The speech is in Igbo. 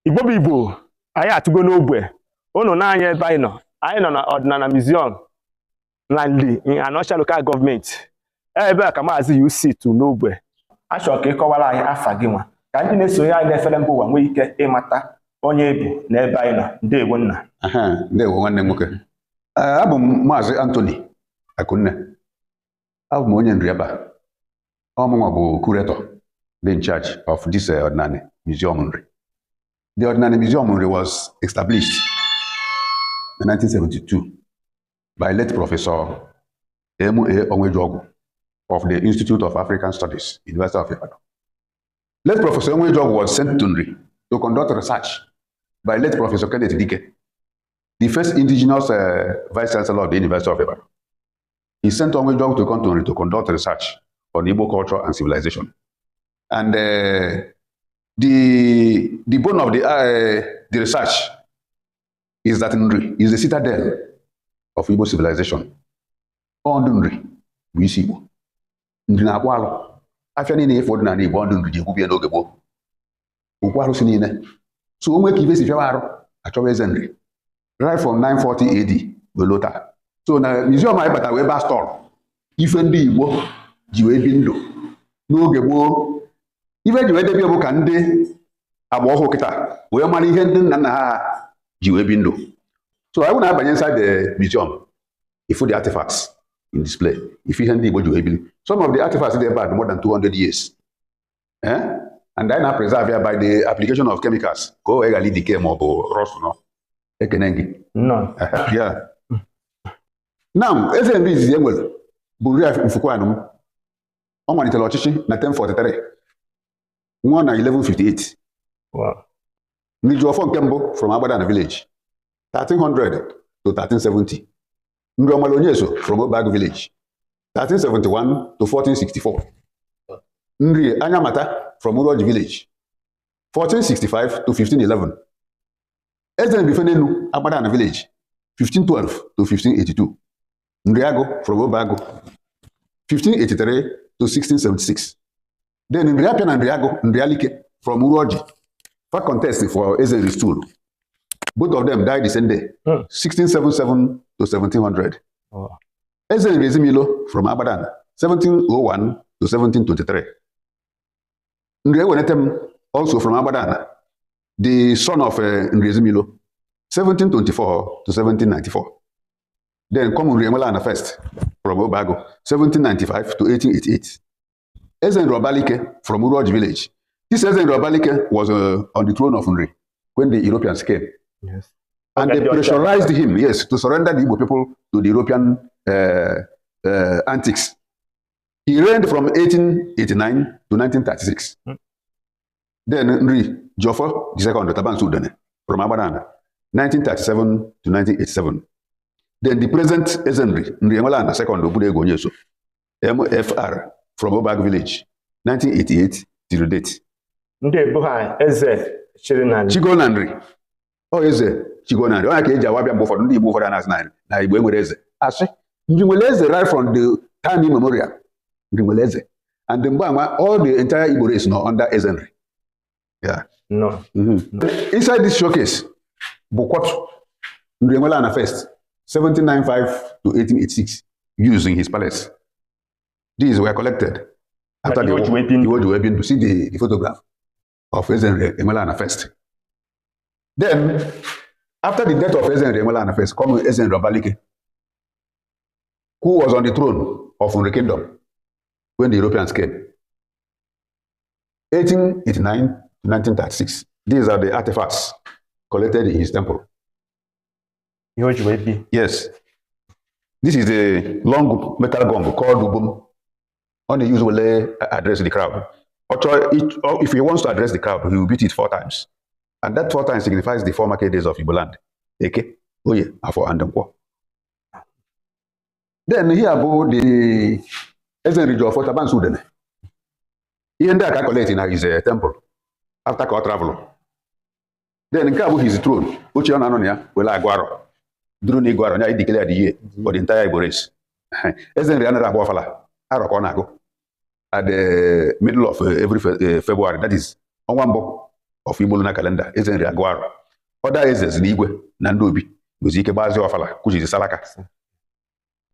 Igbo bụ Igbo, anyị atụgo n'ogbe unu n'anya ebe anyị nọ. Anyị nọ na Ọdịnala Museum na Nri in Anaocha Local Government, ebe a ka Maazị UC tụ n'ogbe. Achọrọ ka ị kọwara anyị afa gị nwa, ka ndị na-esonye anyị n'efere mba ụwa nwee ike ịmata onye ebu na ebe anyị nọ. Ndewo, nna. Aha, ndewo, nwanne m nwoke. Ee, abụ m Maazị Anthony Akunne. Abụ m onye Nri ebe a. Ọ mụnwa bụ curator dị in charge of this Ọdịnala Museum Nri. The Ọdịnala Museum Nri was established in 1972 by late Professor M.A. Onwejuogu of the Institute of African Studies, University of Ibadan. Late Professor Onwejuogu was sent to Nri to conduct research by late Professor Kenneth Dike, the first indigenous vice chancellor of the University of Ibadan. He sent Onwejuogu to come to Nri to conduct research on Igbo culture and civilization. And the bone of the research is that Nri is the citadel of Igbo civilization. Ọ ndụ Nri bụ isi Igbo. Nri na-akpụ alụ. Afịa niile efu ọdịnala Igbo, ndụ Nri ji ekwubie n'oge gboo. Okwu arụsị niile. So o nwee ka ife si fịawa arụ, achọwa eze Nri. Right from 940 AD wee loo taa. So na museum anyị batara wee baa store ife ndị Igbo ji wee bi ndụ n'oge gboo. Ife eji wee debe bụ ka ndị agba ọhụụ kịta wee mara ihe ndị nna nna ha ji wee bi ndụ. So anyị na-abanye inside the museum, ifu the artifacts in display, ifu ihe ndị Igbo ji wee bili. Some of the artifacts dị ebe a dị more than 200 years. Eh? And anyị na-preserve ya by the application of chemicals ka o wee ghara idike ma ọ bụ rust nọ. Ekene gị. Nnọọ. Yeah. Now, eze Nri izizi e nwere bụ Nri Mfukwanum. Ọ malitere ọchịchị na 1043, nwụọ na 1158. Nri Jiọfọ nke mbụ from Agbadana village, 1300 to 1370. Nri Ọmala Onyeso from Obagu village, 1371 to 1464. Nri Anyamata from Uroji village, 1465 to 1511. Eze Nri Fenenu, Agbadana village, 1512 to 1582. Nri Agụ from Obagu, 1583 to 1676. Then Nri Apia na Nri Agụ, Nri Alike from Uroji, for contest for Eze Nri stool. Both of them died the same day, 1677 to 1700. Eze Nri Ezimilo from Abadan, 1701 to 1723. Nri Ewenetem, also from Abadan, the son of Nri Ezimilo, 1724 to 1794. Then come Nri Enwelana first from Obago, 1795 to 1888. Eze Nri Obalike from Uroji village. This Eze Nri Obalike was on the throne of Nri when the Europeans came. And they pressurized him, yes, to surrender the Igbo people to the European antics. He reigned from 1889 to 1936. Then Nri Jofo II Tabansu Udene from Abadan, 1937 to 1987. Then the present Eze Nri, Nri Enwelana II Obudego Onyeso, MFR from Obag village, 1988 till date. Ndị ebu ha eze chịrị na Chigo na Nri. Ọ eze Chigo na Nri. Ọ ya ka eji awa bịa mgbe ụfọdụ ndị Igbo ụfọdụ na-asị na Igbo enwere eze. Asị, Nri nwere eze right from the time immemorial. Nri nwere eze. And mgbe anwa, all the entire Igbo race nọ under Eze Nri. Yeah. Nnọọ. Inside this showcase bụ court Nri Enwelana first, 1795 to 1886, used in his palace. These were collected after the Iwe war. ji wee bi ndụ. Iwe ji wee bi ndụ. See the photograph of Eze Nri Enwelana first. Then, after the death of Eze Nri Enwelana first, come Eze Nri Obalike, who was on the throne of Nri Kingdom when the Europeans came. 1889 to 1936. These are the artifacts collected in his temple. Ihe o ji wee bi. Yes. This is a long metal gong called ubum. On the usually address the crowd. Or if he wants to address the crowd, he will beat it four times. And that four times signifies the four market days of Igbo land. Eke, Oye, Afo, and Nkwo. Then here bụ the Eze Nri Jiọfọ Tabansu Udene. Ihe ndị a ka collect na his temple after ka ọ travel. Then nke a bụ his throne. Oche ọ na-anọ na ya were agụ arọ. Duru na ịgụ arọ ya declare the year for the entire Igbo race. Eze Nri anaghị agba ọfala, arọ ka ọ na-agụ. At the middle of every February, that is ọnwa mbụ. of Igbo lunar calendar. Eze Nri agụ arọ ọda eze zi na igwe na ndị obi nwezi ike gbazie ọfala kwujizi salaka.